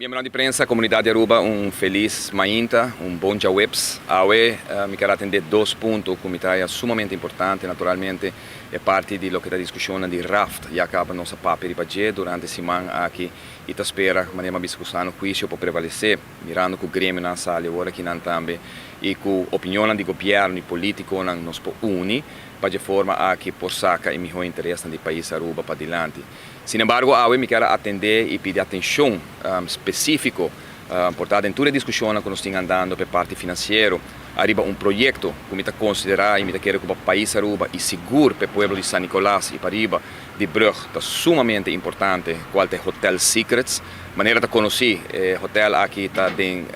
Miembronan di prensa, comunidad di Aruba, un feliz mainta, un bon djaweps. Awe mi kier atende dos punto cu mi ta haya sumamente importante, naturalmente e parti di loke ta discusionnan di raft ya caba nos a papia riba dje durante siman aki y ta spera manera mi a bisa cu sano huicio por prevalece mirando cu gremionan a sali awor akinan tambe y cu opinionnan di gobierno y politiconan nos por uni pa dje forma aki por saca e miho interesnan di pais Aruba padilanti. Sin embargo, awe mi kier a atendé i pidi atenshon spesífiko por ta den tur e diskushonnan ku nos tin andando pa e parti finansiero ariba un proyekto ku mi ta konsiderá i mi ta kere ku pa pais Aruba i sigur pa e pueblo di San Nicolas i pariba di brug ta sumamente importante, kual ta e Hotel Secrets. Manera ta konosí, e hotel aki ta den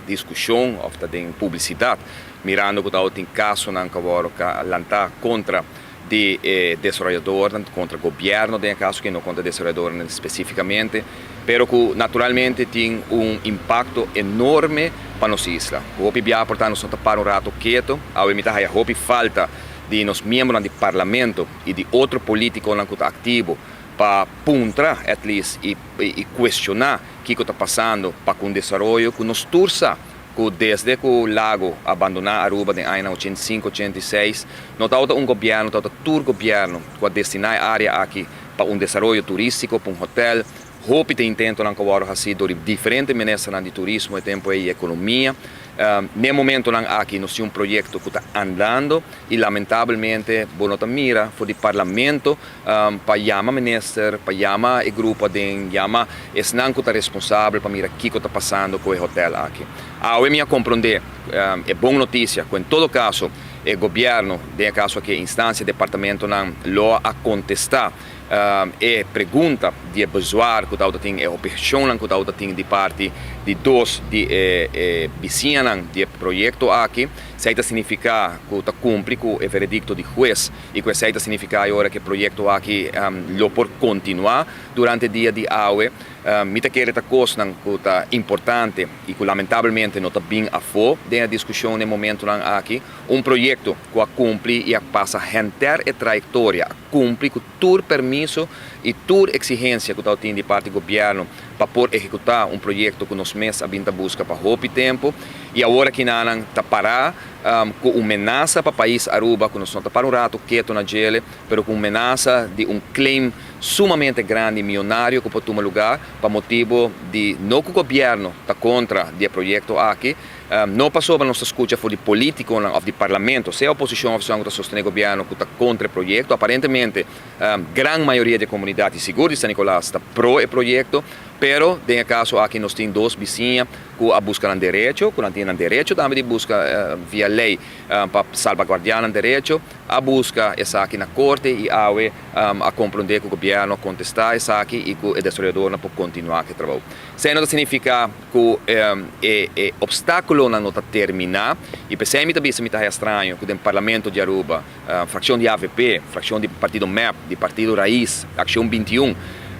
diskushon òf ta den publisidat mirando ku tabatin kasonan ku a wòrdu lantá kontra di e desaroyadornan kontra gobièrnu den e kaso aki, no kontra desaroyadornan spesífikamente, pero ku naturalmente tin un impakto enorme pa nos isla. Ku hopi biaha por ta nos no ta para un rato keto. Awe mi ta haya hopi falta di nos miembronan di parlamento i di otro polítikonan ku ta aktivo pa puntra at least i kuestioná kiko ta pasando pa ku un desaroyo ku nos tur sa ku desde ku Lago a bandoná Aruba den añanan 85, 86, no tabata un gobièrnu, tabata tur gobièrnu ku a destiná e área aki pa un desaroyo turístiko, pa un hotèl. Hopi ta intentonan ku a wòrdu hasí dor di diferente ministernan di turismo e tempu ei i ekonomia. N'e momentonan aki nos tin un proyekto ku ta andando i lamentabelmente bo no ta mira for di parlamento pa yama minister, pa yama e grupo aden, yama esnan ku ta responsabel pa mira kiko ta pasando ku e hotel aki. Awe mi a komprondé e bon notisia ku en todo kaso e gobièrnu, den e kaso aki e instansia, departamentonan lo a kontestá e pregunta di e bezwaar ku tabata tin, e obheshonnan ku tabata tin di parti di dos di e bisiñanan di e proyekto aki. Esei ta signifiká ku ta kumpli ku e veredikto di hues. I ku esei ta signifiká e ora ku e proyekto aki lo por kontinuá durante dia di awe. Mi ta kere ta kosnan ku ta importante i ku lamentabelmente no ta bin afó den e diskushon den momentunan aki. Un proyekto ku a kumpli i a pasa henter e trayektoria, a kumpli ku tur permiso i tur eksigensia ku tabatin di parti gobièrnu pa por ehekutá un proyekto ku nos mes a bin ta buska pa hopi tempu i awor akinanan ta pará ku un menasa pa pais Aruba ku nos no ta para un ratu ketu na djele pero ku un menasa di un claim sumamente grandi mionario ku por tuma lugar pa motibu di no ku gobièrnu ta kontra di e proyekto aki no pasobra nos ta skucha for di politikonan òf di parlamento sea oposishon òf esun ku ta sostené gobièrnu ku ta kontra e proyekto aparentemente Gran mayoria di e komunidat i sigur di San Nicolas ta pro e proyekto, pero den e kaso aki nos tin dos bisiña ku a buska nan derecho, ku nan tin nan derecho tambe di buska via lei pa salbaguardiá nan derecho, a buska esaki na korte i awe a komprondé ku gobièrnu a kontestá esaki i ku e desaroyadornan por kontinuá ku e trabou. Esei no ta signifiká ku e opstákulonan no ta terminá i p'esei mi ta bisa mi ta haya straño ku den Parlamento di Aruba, Fraccion di avp, fraccion di partido mep, di partido Raiz, Accion 21,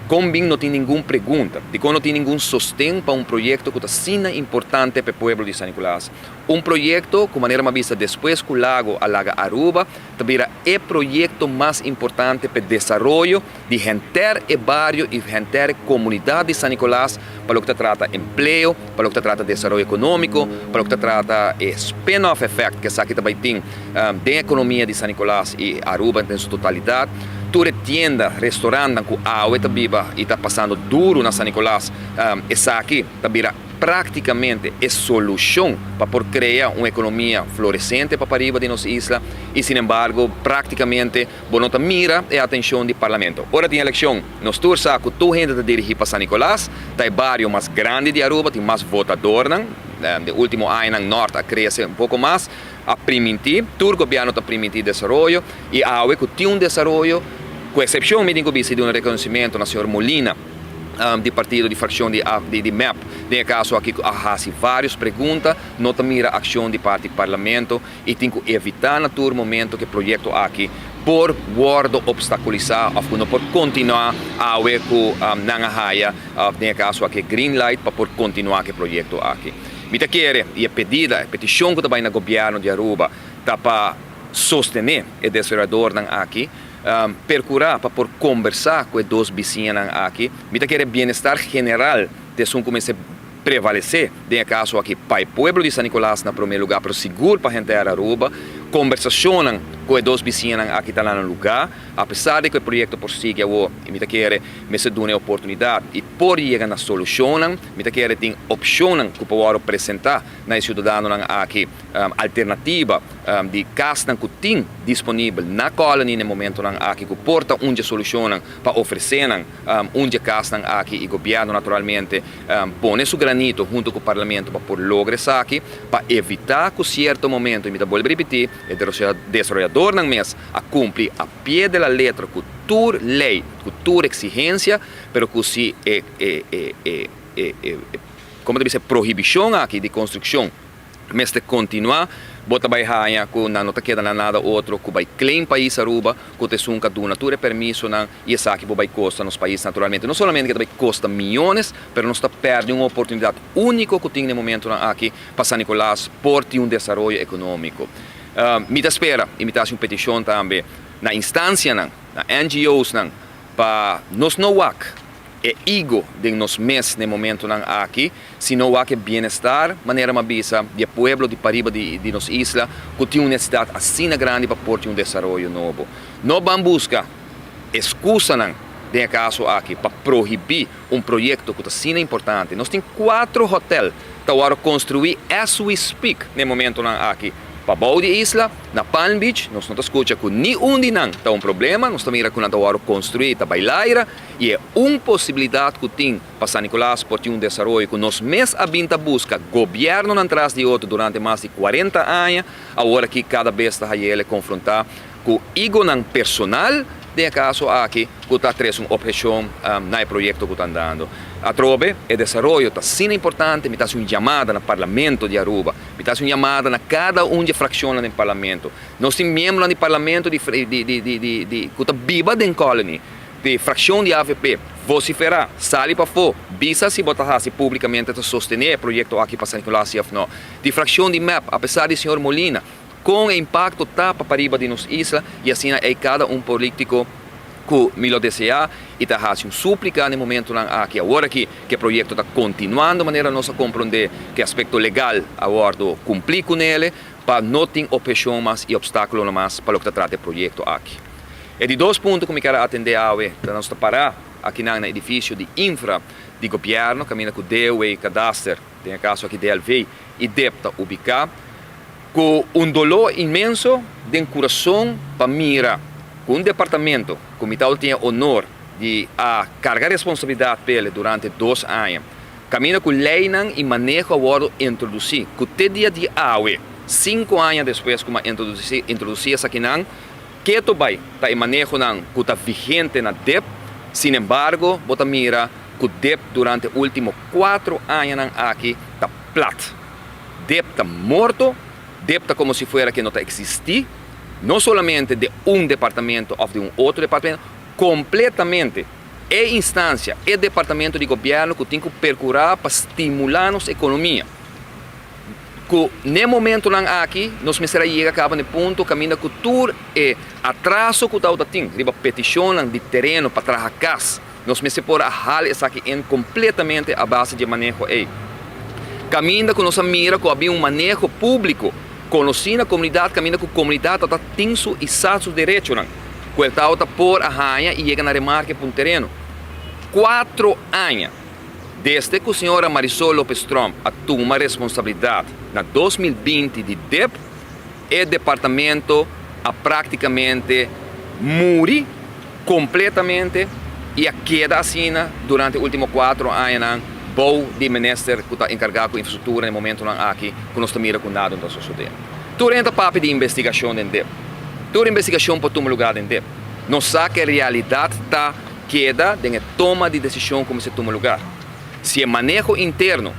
kon bin no tin ningun pregunta? Dikon no tin ningun sosten pa un proyecto ku ta asina importante pa e pueblo di San Nicolas? Un proyecto ku manera mi a bisa despues ku Lago a laga Aruba ta bira e proyecto mas importante pa e desaroyo di henter e bario i henter e komunidat di San Nicolas pa loke ta trata empleo, pa loke ta trata desaroyo ekonómiko, pa loke ta trata e spin-off effect ku esaki ta bai tin den ekonomia di San Nicolas i Aruba den su totalidat. Tur e tienda, restorantnan ku awe ta biba i ta pasando duru na San Nicolas, esaki ta bira práktikamente e solushon pa por krea un ekonomia floresente pa pariba di nos isla i sinembargo práktikamente Bo no ta mira e atencion di Parlamento. Ora tin eleccion, nos tur sa cu tur hende ta dirigi pa San Nicolas, ta e bario mas grandi di Aruba, tin mas votadornan, den ultimo añanan Noord a crece un poco mas, a priminti, tur gobierno ta priminti desaroyo, y awe cu tin un desaroyo, cu excepcion mi tin cu bisa y duna reconocimento na señor Molina di partido di fraccion di di mep, den e caso aki cu a haci varios pregunta, no ta mira accion di parti Parlamento. i tin ku evitá na tur momento ku e proyekto aki por wòrdu opstakulisá òf ku no por kontinuá awe ku nan a haya òf den e kaso aki e green light pa por kontinuá ku e proyekto aki. Mi ta kere i e pedida, e petishon ku ta bai na gobièrnu di Aruba ta pa sostené e desaroyadornan aki, perkurá pa por kombersá ku e dos bisiñanan aki. Mi ta kere bienestar general. ta esun ku mester prevalesé den e kaso aki pa e pueblo di San Nicolas na promé lugá, pero sigur pa henter Aruba. Kombersashonnan ku e dos bisiñanan aki ta na nan lugá, apesar di ku e proyekto por sigui awor i mi ta kere mester duna e oportunidat i por yega na solushonnan. Mi ta kere tin opshonnan ku por wòrdu presentá na e siudadanonan aki, alternativa di kasnan ku tin disponibel na Colony na e momentonan aki ku por ta un dje solushonnan pa ofresé nan un dje kasnan aki i gobièrnu naturalmente pone su granito hunto ku parlamento pa por logra esaki pa evitá ku sierto momento, i mi ta bolbe ripití, e desaroyadornan mes a kumpli a pie de la letra ku tur lei, ku tur eksigensia, pero ku si e e e e e e komo ta bisa e prohibishon aki di konstrukshon mester continua, bo ta bay haya cu nan no ta keda na nada otro cu bay claim pais Aruba cu ta esun ca duna tur e permisonan y esaki por bay costa nos pais naturalmente. No solamente cu ta bay costa miyones, pero nos ta perde un oportunidad unico cu tin na e momentonan aki pa San Nicolas por tin un desaroyo economico. Mi ta spera y mi ta haci un peticion tambe na instancianan, na NGOsnan pa nos no wak e ego den nos mes na e momentonan aki, sino wak e bienestar, manera mi a bisa, di e pueblo di pariba di nos isla ku tin un nesesidat asina grandi pa por tin un desaroyo nobo. No ban buska eskusanan den e kaso aki pa prohibí un proyekto ku ta asina importante. Nos tin kuatro hotel ta wòrdu konstruí as we speak na e momentonan aki. Pabou di e isla, na Palm Beach, nos no ta skucha ku ni un di nan ta un problema, nos ta mira ku nan ta wòrdu konstruí, ta bai laira. I e un posibilidat ku tin pa San Nicolas por tin un desaroyo ku nos mes a bin ta buska gobièrnunan tras di otro durante mas di kuarenta aña, awor aki kada bes ta hayele konfrontá ku igonan personal den e kaso aki ku ta trese un opheshon na e proyekto ku ta andando. Atrobe e desaroyo ta asina importante, mi ta hasi un yamada na Parlamento di Aruba, mi ta hasi un yamada na kada un di e frakshonnan den Parlamento. Nos tin miembronan di Parlamento di di ku ta biba den Colony. Di fraccion di avp, vocifera, sali pafó, bisa si bo ta haci publicamente ta sostene e proyecto aki pa San Nicolas si of no. Di fraccion di mep, apesar di señor Molina, con e impacto ta pa pariba di nos isla y asina ey cada un politico cu mi lo desea y ta haci un suplica na e momentonan aki awor aki cu e proyecto ta continuando manera nos a compronde cu e aspecto legal a wordo cumpli cunele pa no tin obhecion mas y obstaculonan mas pa loke ta trata e proyecto aki. E di dos punto ku mi kier a atendé awe ta nos ta pará akinan na edifisio di infra di gobièrnu kaminda ku DOW, Kadaster, den e kaso aki DLV i dep ta ubiká. Ku un doló inmenso den kurason pa mira ku un departamento ku mi tabata tin e onor di a karga responsabilidat p'el durante dos aña, kaminda ku leinan i maneho a wòrdu introdusí ku te dia di awe, sinku aña despues ku mi a introdusí esakinan, Keto bai ta e manehonan ku ta vigente na dep, sinembargo bo ta mira ku dep durante ultimo kuatro añanan aki ta plat. Dep ta morto, dep ta komo si fuera ke no ta eksistí, no solamente den un departamento òf den un otro departamento, kompletamente e instansia, e departamento di gobièrnu ku tin ku perkurá pa stimulá nos ekonomia. Ku n'e momentonan aki nos mester a yega kaba n'e punto kaminda ku tur e atraso ku tabata tin riba petishonnan di tereno pa traha kas, nos mester por a hal esaki en kompletamente a base di e maneho ei. Kaminda ku nos a mira ku a bin un maneho públiko konosí na komunidat kaminda ku komunidat tabata tin su i sa su derechonan ku el tabata por a haña i yega na remarke pa un tereno. Kuatro aña. Desde ku señora Marisol Lopez Tromp a tuma responsabilidat na 2020 di dep, e departamento a praktikamente muri kompletamente i a keda asina durante ultimo kuatro añanan bou di minister ku ta enkargá ku infrastruktura na e momentonan aki ku nos ta mira ku nada no ta sosodé. Tur hende ta papia di investigashon den dep. Tur investigashon por tuma lugá den dep. Nos sa ku e realidat ta. Keda den e toma di desishon ku mester tuma lugar. Si e maneho interno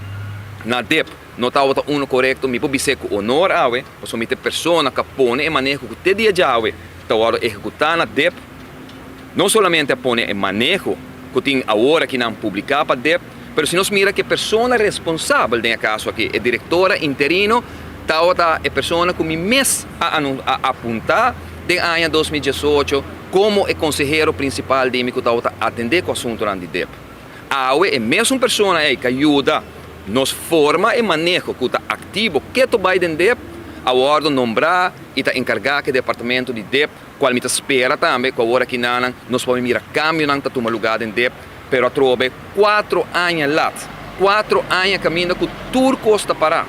na dep no tabata unu korekto, mi por bis'é ku onor awe, pasobra mi ta e persona ku a pone e maneho ku te dia djawe ta wòrdu ehekutá na dep. No solamente a pone e maneho ku tin awor aki nan publiká pa dep, pero si nos mira ku e persona responsabel den e kaso aki, e direktora interino, tabata e persona ku mi mes a apuntá den aña 2018, Komo e konsehero prinsipal di mi ku tabata atendé ku asuntunan di dep. Awe e mesun persona ei ku a yuda nos forma e maneho ku ta aktivo keto bai den dep a wòrdu nombrá i ta enkargá ku e departamento di dep, kual mi ta spera tambe ku awor akinanan nos por mira kambionan ta tuma lugá den dep, pero atrobe kuatro aña lat, kuatro aña kaminda ku tur kos ta pará.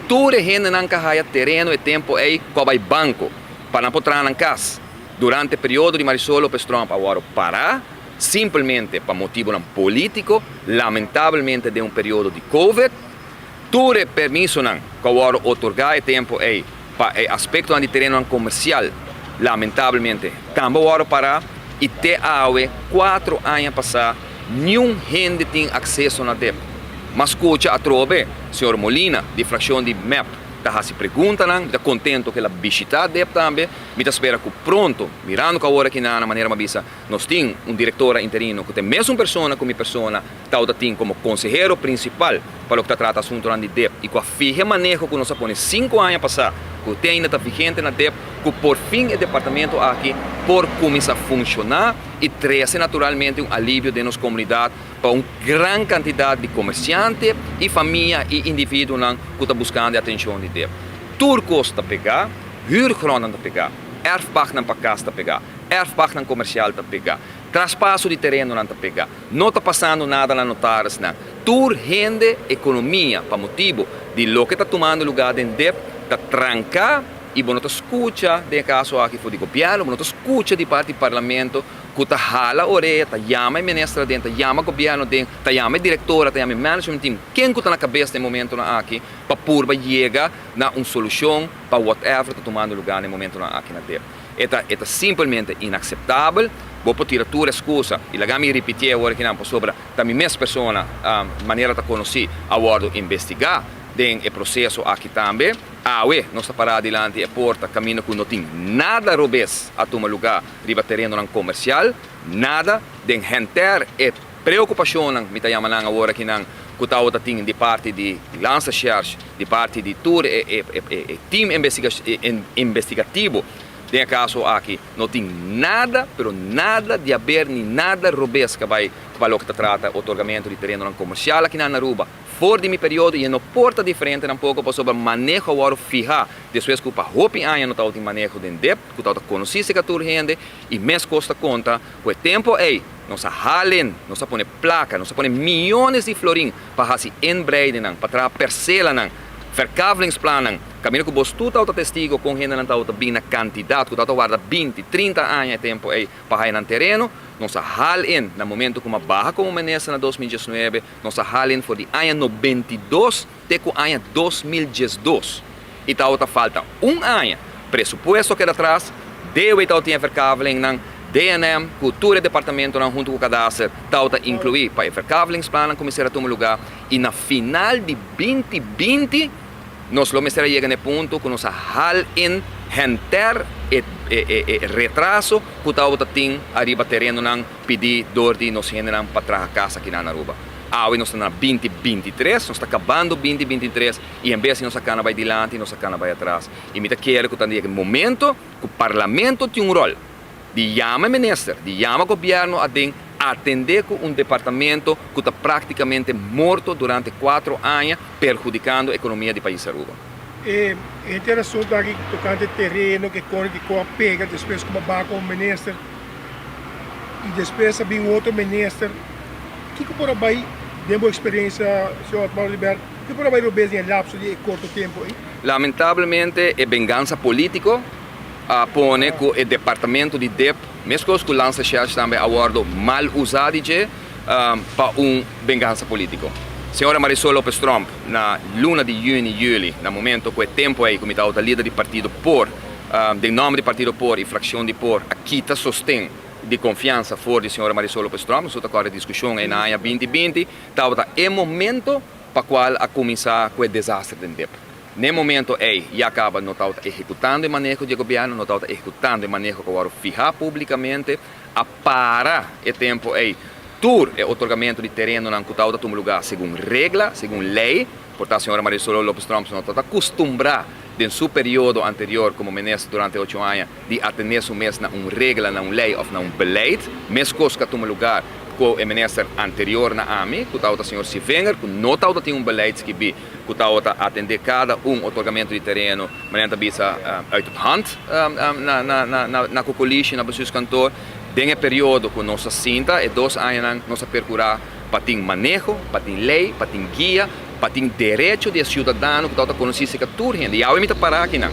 Tur e hendenan ku a haya tereno e tempu ei ku a bai banko pa nan por traha nan kas durante periodo di Marisol Lopez Tromp a wòrdu pará. Simpelmente pa motibonan politico, lamentabelmente den un periodo di covid, tur e permisonan cu a wordo otorga e tempo ey pa e aspectonan di terenonan comercial, lamentabelmente tambe a wordo para y te awe, cuatro aña pasa, niun hende tin acceso na dep. M'a scucha atrobe señor Molina di fraccion di mep ta haci preguntanan, mi ta contento cu el a bishita dep tambe, mi ta spera cu pronto, mirando cu awor aki na manera m'a bisa, Nos tin un directora interino cu ta e mesun persona cu mi persona tawata tin como consehero principal pa loke ta trata asuntonan di dep y cu a fiha e maneho cu nos a pone cinco aña pasa cu te ainda ta vigente na dep cu por fin e departamento aki por cuminsa funciona y trece naturalmente un alivio den nos comunidad pa un gran cantidad di comerciante y famia y individuonan cu ta buscando e atencion di dep. Tur cos ta pega, huurgrondnan ta pega, erfpachtnan pa cas ta pega. Erfpachtnan komersial ta pega. Traspaso di terenonan ta pega. No ta pasando nada na notarisnan. Tur hende ekonomia pa motibu di loke ta tumando lugá den dep ta tranká i bo no ta skucha den e kaso aki for di gobièrnu, bo no ta skucha di parti di parlamento ku ta hala orea, ta yama e minister aden, ta yama gobièrnu aden, ta yama e direktora, ta yama e management team, ken ku ta na kabes den e momentonan aki pa purba yega na un solushon pa whatever ta tumando lugá na e momentonan aki na dep. E ta e ta simpelmente inakseptabel. Bo por tira tur eskusa i laga mi ripitié awor akinan pasobra ta mi mes persona manera ta konosí a wòrdu investigá den e proseso aki tambe. Awe nos ta pará dilanti e porta kaminda ku no tin nada robes a tuma lugá riba terenonan komersial, nada den henter e preokupashonnan mi ta yama nan awor akinan ku tabata tin di parti di Landsrecherche, di parti di tur e e team investigativo den e kaso aki no tin nada pero nada di haber ni nada robes ka bai pa loke ta trata otorgamento di terenonan komersial akinan na Aruba for di mi periodo i e no por ta diferente tampoco pasobra maneho a wòrdu fiha despues ku pa hopi aña no tabatin maneho den dep ku tabata konosí serka tur hende i meskos ta konta ku e tempo ei Nos a halen, nos a pone plaka, nos a pone miyones di florin pa hasi inbreidennan, pa traha perselanan, verkavelingsplannan. Kaminda ku bos tur tabata testigo kon hendenan tabata bin na kantidat ku tabata warda binti, trinta aña e tempu ei pa haya nan tereno. Nos a hal in na momento ku mi a baha komo minister na 2019, nos a hal in for di aña 92 te ku aña 2012 i tabata falta un aña. Presupuesto a keda atras, DW tabata tin e verkavelingnan, DNM ku tur e departamentonan huntu ku Kadaster tabata inkluí pa e verkavelingsplannan ku mester a tuma lugá i na final di 2020 nos lo mester a yega na e punto ku nos a hal in henter e e retraso ku tabata tin ariba terenonan pidí dor di nos hendenan pa traha kas akinan na Aruba. Awe nos ta na 2023, nos ta kabando 2023 i en bes di nos a kana bai dilanti nos a kana bai atras. I mi ta kere ku ta yega e momento ku parlamento tin un ròl di yama e minister, di yama gobièrnu aden atendé ku un departamento ku ta práktikamente morto durante kuatro aña perhudikando ekonomia di pais Aruba. E henter asuntu aki tokante tereno ke kore di ko a pega despues ku bo a baha komo minister i despues a bin otro minister. Kiko por a bai den bo eksperensia, señor Otmar Oduber, kiko por a bai robes den e lapso di e korto tempu ei? Lamentablemente e bengansa polítiko a pone ku e departamento di dep, meskos ku Landsrecherche tambe a wòrdu mal usá di dje pa un bengansa polítiko. Señora Marisol Lopez Tromp na luna di yüni, yüli, na momento ku e tempu ei ku mi tabata lider di partido por, den nòmber di partido por i frakshon di por a kita sosten di konfiansa for di señora Marisol Lopez Tromp, nos ta kòrda e diskushon ei na aña binti binti, tabata e momento pa kual a kuminsá ku e desaster den dep. N'e momento ei ya kaba no tabata ehekutando e maneho di e gobièrnu, no tabata ehekutando e maneho ku a wòrdu fihá públikamente. A para e tempu ei tur e otorgamentu di terenonan ku tabata tuma lugá segun regla, segun lei. Por ta señora Marisol Lopez Tromp no tabata kustumbrá den su periodo anterior komo minister durante ocho aña di atené su mes na un regla, na un lei òf na un beleid. Meskos ku a tuma lugá. ku e minister anterior na ami, ku tabata señor Sevinger, ku no tabata tin un beleid skibi ku tabata atende kada un otorgamentu di tereno, manera nan ta bisa uit het hand na Cocolishi, na bestuurskantoor. Den e periodo ku nos a sinta, e dos añanan, nos a perkurá pa tin maneho, pa tin lei, pa tin guia, pa tin derecho di e siudadano ku tabata konosí serka tur hende. I awe mi ta pará akinan,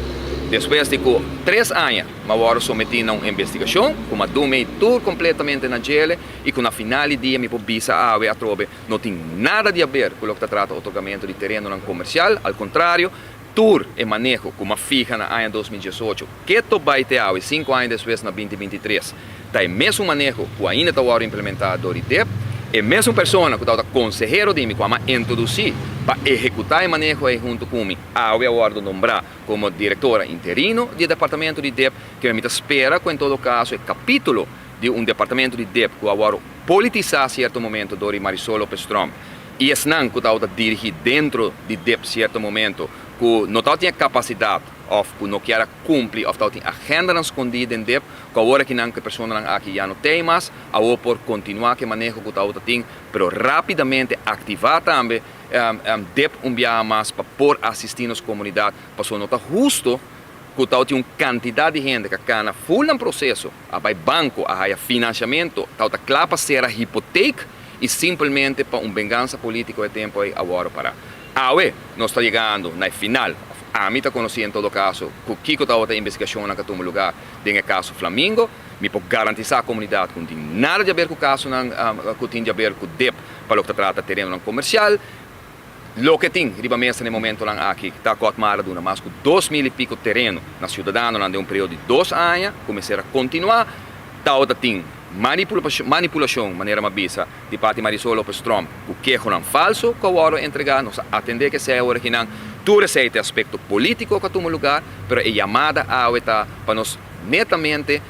despues di ku tres aña mi a wòrdu sometí na un investigashon ku mi a duna mi tur kompletamente na djele i ku na final di dia mi por bisa awe atrobe no tin nada di haber ku loke ta trata otorgamentu di terenonan komersial, al kontrario, tur e maneho ku mi a fiha na aña 2018 ke to bai te awe, 5 aña despues na 2023, ta e mesun maneho ku ainda ta wòrdu implementá dor di DEP. E mesun persona ku tabata konsehero di mi ku a introdusí pa ehekutá e maneho ei huntu ku mi, awe a wòrdu nombrá komo direktora interino di e departamento di DEP, ku mi ta spera ku en todo kaso e kapítulo di un departamento di DEP ku a wòrdu politisá sierto momento dor di Marisol Lopez Tromp i esnan ku tabata dirigí dentro di DEP sierto momento ku no tabatin kapasidat òf ku no kier kumpli òf tabatin agendanan skondí den DEP, ku awor akinan ku e personanan aki ya no tin mas, awor por kontinuá ku e maneho ku tabatin, pero rápidamente aktivá tambe DEP un biaha mas pa por asistí nos komunidat, pasobra no ta hustu ku tabatin un kantidat di hende ku a kana full nan proseso, a bai banko, a haya finansiamentu, tabata kla pa sera hipotek i simplemente pa un vengansa polítiko e tempu ei a wòrdu pará. Awe nos ta yegando na e final, ami ta konosí en todo kaso ku kiko tabata investigashonnan ku a tuma lugá den e kaso Flamingo. Mi por garantisá komunidat ku no tin nada di haber ku kasonan ku tin di haber ku DEP pa loke ta trata terenonan komersial. Loke tin riba mesa na e momentonan aki ta ku Otmar a duna mas ku 2000 i piko tereno na siudadanonan den un periodo di 2 aña, ku mester a kontinuá. Tabata tin manipulashon, manera mi a bisa, di parti Marisol Lopez Tromp ku kehonan falso ku a wòrdu entregá. Nos a atendé ku esei awor akinan. Tur esei ta e aspekto polítiko ku a tuma lugá, pero e yamada awe ta pa nos netamente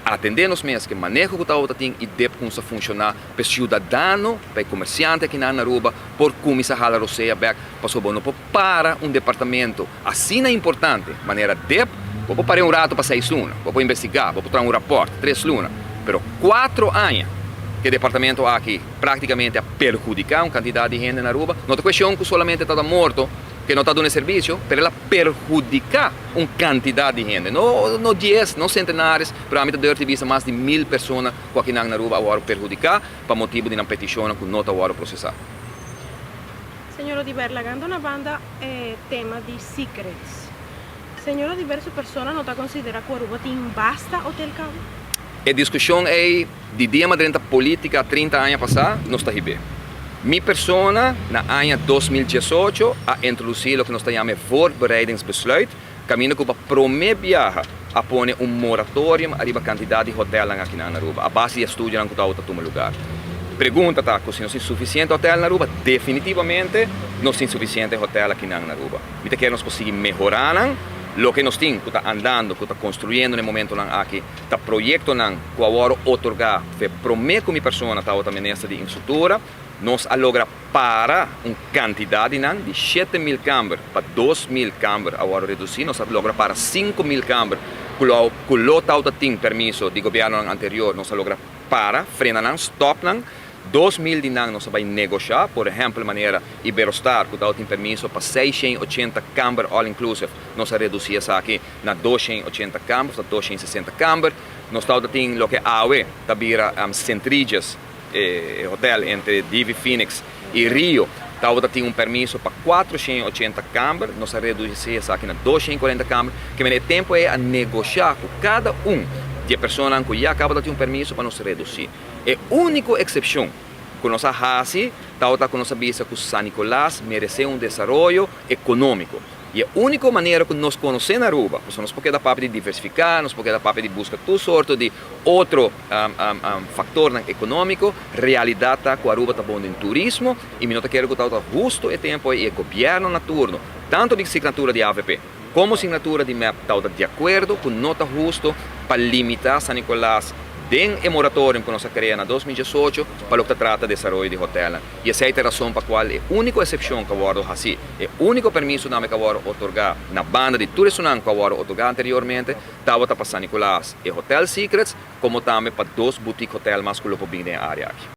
atendé nos mes ku e maneho ku tabata tin i DEP kuminsá funshoná pa e siudadano, pa e komersiante akinan na Aruba por kuminsá hala rosea bèk, pasobra bo no por para un departamento asina importante manera DEP. Bo por par'é un rato pa 6 luna, bo por investigá, bo por traha un rapòrt 3 luna, pero 4 aña ku e departamento aki práktikamente a perhudiká un kantidat di hende na Aruba. No ta kuestion ku solamente ta morto, ku no ta duna servisio, pero el a perhudiká un kantidat di hende. No, no 10, no sentenares, pero ami ta durf di bisa mas di 1000 persona ku akinan na Aruba a wòrdu perhudiká pa motibu di nan petishonnan ku no ta wòrdu prosesá. Señor Oduber, lagando na banda tema di Secrets. Señor Oduber, su persona no ta konsiderá ku Aruba tin basta hotel kaba? E diskushon ei di dia m'a drenta polítika 30 aña pasá, nos ta hib'é. Mi persona na aña 2018 a introdusí loke nos ta yama voorbereidingsbesluit, kaminda ku pa promé biaha a pone un moratorium ariba kantidat di hotelnan aki na Aruba, a base di estudionan ku tabata tuma lugá. Pregunta ta ku si nos tin sufisiente hotel na Aruba? Definitivamente nos tin sufisiente hotel aki na Aruba. Mi ta kere nos por sigui mehorá nan. Loke nos tin ku ta andando, ku ta konstruyendo na e momentonan aki, ta proyektonan ku a wòrdu otorgá fe promé ku mi persona tabata minister di infrastruktura. Nos a logra para un kantidat di nan, di 7000 kamber pa 2000 kamber a wòrdu redusí. Nos a logra para 5000 kamber ku lo tabata tin permiso di gobièrnunan anterior. Nos a logra para, frena nan, stòp nan. 2000 di nan nos a bai negoshá, por ehèmpel manera Iberostar, ku tabatin permiso pa 680 kamber all inclusive, nos a redusí esaki na 280 kamber, òf 260 kamber. Nos tabatin loke awe ta bira St. Regis hotel entre Divi Phoenix i Rio, tabatin un permiso pa 480 kamber, nos a redusí esaki na 240 kamber, ke men e tempu ei a negoshá ku kada un di e personanan ku ya kaba di tin un permiso pa nos redusí. E úniko eksepshon ku nos a hasi tabata ku nos a bisa ku San Nicolas meresé un desaroyo ekonómiko. I e úniko manera ku nos konosé na Aruba, pasobra nos por keda papia di diversifiká, nos por keda papia di buska tur sorto di otro faktornan ekonómiko, realidat ta ku Aruba ta bon den turismo i mi no ta kere ku tabata hustu e tempu ei i e gobièrnu na turno, tantu di signatura di AVP komo signatura di MEP, tabata di akuerdo ku no ta hustu pa limitá San Nicolas den e moratorium ku nos a krea na 2018 pa loke ta trata desaroyo di hotelnan. I esei ta e rason pa kual e úniko eksepshon ku a wòrdu hasí, e úniko permiso tambe ku a wòrdu otorgá na banda di tur esunnan ku a wòrdu otorgá anteriormente, tabata pa San Nicolas e Hotel Secrets, komo tambe pa dos boutique hotel mas ku lo por bin den e área aki.